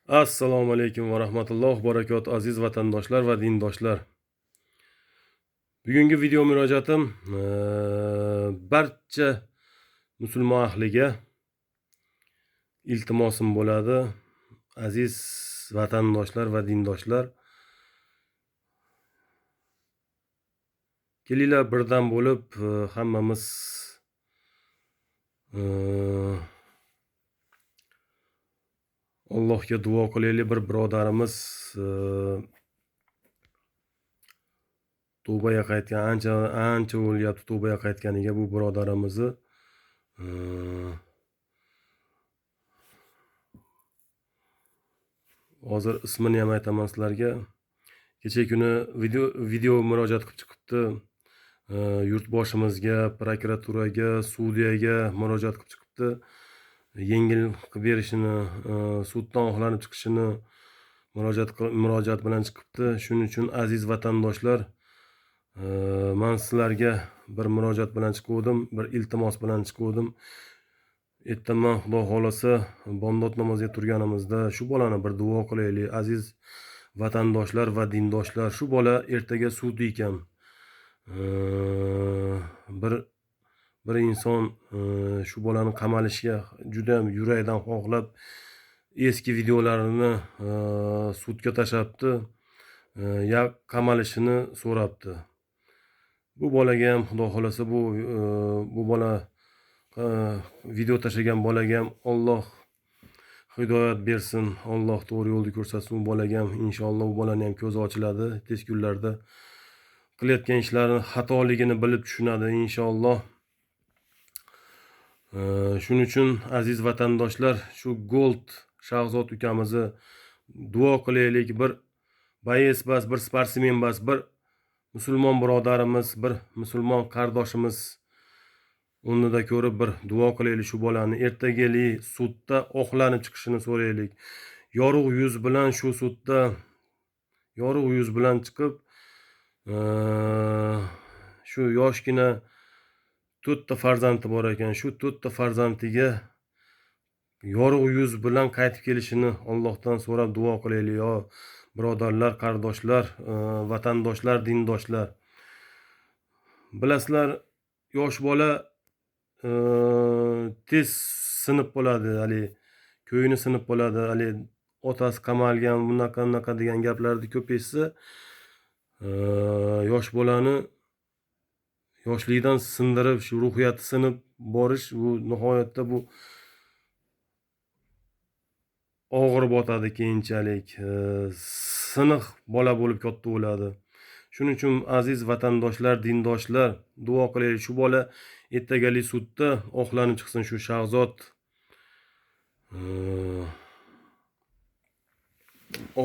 Assalomu alaykum va rahmatullohi va barakatuh, aziz vatandoshlar va dindoshlar. Bugungi video murojaatim barcha musulmon ahliga iltimosim bo'ladi. Aziz vatandoshlar va dindoshlar, kelinglar birdam bo'lib hammamiz Allohga duo qilaylik. Bir birodarimiz tavbaga qaytgan, ancha ancha bo'lyapti tavbaga qaytganiga bu birodarimizni. Hozir ismini ham aytaman sizlarga. Kecha kuni video murojaat qilib chiqibdi. Yurtboshimizga, prokuraturaga, sudyaga murojaat qilib chiqibdi. Yengil qilib berishini, suddan oqlanib chiqishini murojaat bilan chiqibdi. Shuning uchun aziz vatandoshlar, men sizlarga bir murojaat bilan chiquvdim, bir iltimos bilan chiquvdim. Ertaman Xudo xolasa bomdod namoziga turganimizda shu bolani bir duo qilaylik. Aziz vatandoshlar va dindoshlar, shu bola ertaga sud ekan. Bir inson shu bolani qamalishiga juda ham yurakdan xohlab eski videolarini sudga tashlabdi, ya qamalishini so'rabdi. Bu bolaga ham Xudo xolasa bu bola video tashlagan bolaga ham Alloh hidoyat bersin, Alloh to'g'ri yo'lni ko'rsatsin u bolaga ham. Inshaalloh u bolani ham ko'zi ochiladi tez kunlarda, qilayotgan ishlarini xatoligini bilib tushunadi inshaalloh. Shuning uchun aziz vatandoshlar, shu Gold Shahzod ukamizni duo qilaylik. Bir boyes bas, bir sportsmen bas, bir musulmon birodarimiz, bir musulmon qardoshimiz o'rnida ko'rib bir duo qilaylik shu bolani. Ertagalik sudda oqlanib chiqishini so'raylik. Yorug' yuz bilan shu sudda yorug' yuz bilan chiqib, shu yoshgina 4 ta farzandi bor ekan, shu 4 ta farzandiga yorug' yuz bilan qaytib kelishini Allohdan so'rab duo qilaylik. Yo birodarlar, qardoshlar, vatandoshlar, dindoshlar. Bilasizlar, yosh bola tez sinib qoladi, hali ko'ngli sinib qoladi, hali otasi qamalgan, bunaqa bunaqa degan gaplarni ko'p eshitsa, yosh bolani yoshlikdan sindirib, shu ruhiyati sinib borish bu nihoyatda bu og'ir botadi keyinchalik. Siniq bola bo'lib katta bo'ladi. Shuning uchun aziz vatandoshlar, dindoshlar, duo qilaylik shu bola ertagalik sudda oqlanib chiqsin, shu Shahzod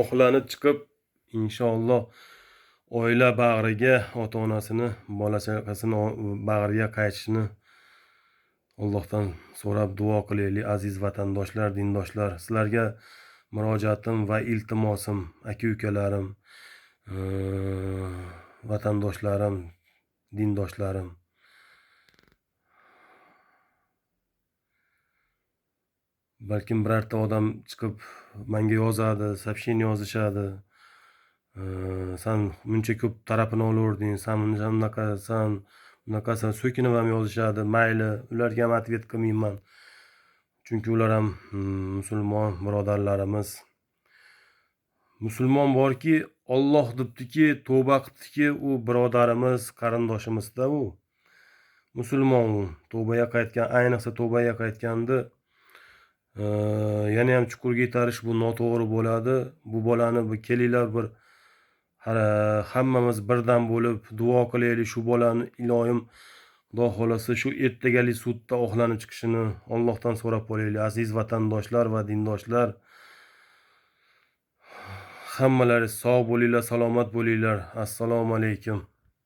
oqlanib chiqib inshaalloh oila bag'riga, ota-onasini, bola chaqasini bag'riga qaytishini Allohdan so'rab duo qilaylik. Aziz vatandoshlar, dindoshlar, sizlarga murojaatim va iltimosim, aka-ukalarim, vatandoshlarim, dindoshlarim. Balkim birorta odam chiqib menga yozadi, сообщение yozishadi. San muncha ko'p tarafini olaverding, san bunaqasan, bunaqasan, so'kinib ham yozishadi. Mayli, ularga ham ответ qilmayman. Chunki ular ham musulmon birodarlarimiz. Musulmon borki, Alloh debdiki, tavba qilibdiki, u birodarimiz, qarindoshimizda u. Musulmon u, tavbaga qaytgan, ayniqsa tavbaga qaytganda yana ham chuqurga itarish bu noto'g'ri bo'ladi. Bu bolani bu kelinglar bir hammamiz birdam bo'lib duo qilaylik shu bolani, iloyim Xudo xolasa shu ertagalik sudda oqlanib chiqishini Allohdan so'rab qolaylik. Aziz vatandoshlar va dindoshlar, hammalaringiz sog' bo'linglar, salomat bo'linglar. Assalomu alaykum.